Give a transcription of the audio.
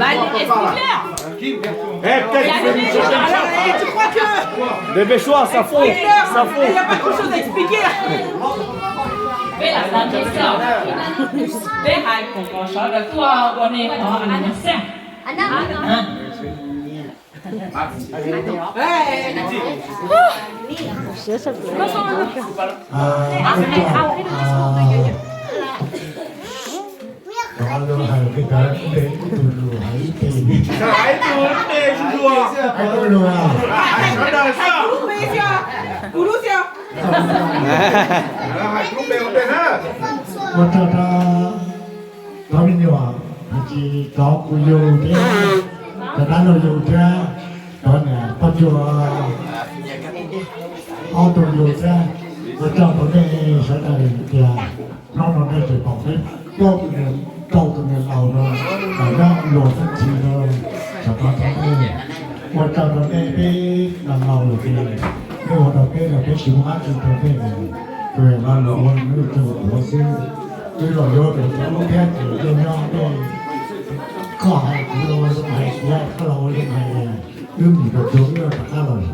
Bah, explique-leur. Eh, peut-être que... Eh, tu crois que... Dépêche-toi, ça fond, ça fond. Il y a pas grand-chose à expliquer là. Peb lam tau ntsib xwb. Peb hais kom kom sawv daws tuaj ua nej qhov anniversaire. Siab sab plaws. Cov lus hais tej cov npe ib tug lus hais ib teg. Hais ib tug npe zuj zus. Hais ib tug lus. Hais lub npe xwb. Kuv lub xwb. Hais lub npe ua ntej na. Ua tsaug rau cov me nyuam, hais tsis cov kuv yug thiab, cov dab laug yug thiab, cov niam poj ntsuag ob tug yug thiab. Ua tsaug rau nej sawv daws tias hnub no nej tseem pom peb plaub tus niam, rau tus niam laus no, nyob luag txheeb txheem no, sawv daws thov nej. Ua tsaug rau nej, peb laus laus lawm ces nej ua rau peb los peb tsis muaj dab tsi rau nej, ces los ua nej tug quav xwb. Wb los yuav tus quav lub thiab ces nyob nyob nej, koj hais kuv los ua zoo hais, kuv hais koj los ua zoo hais, wb mus rau tsuag wb rov qab los.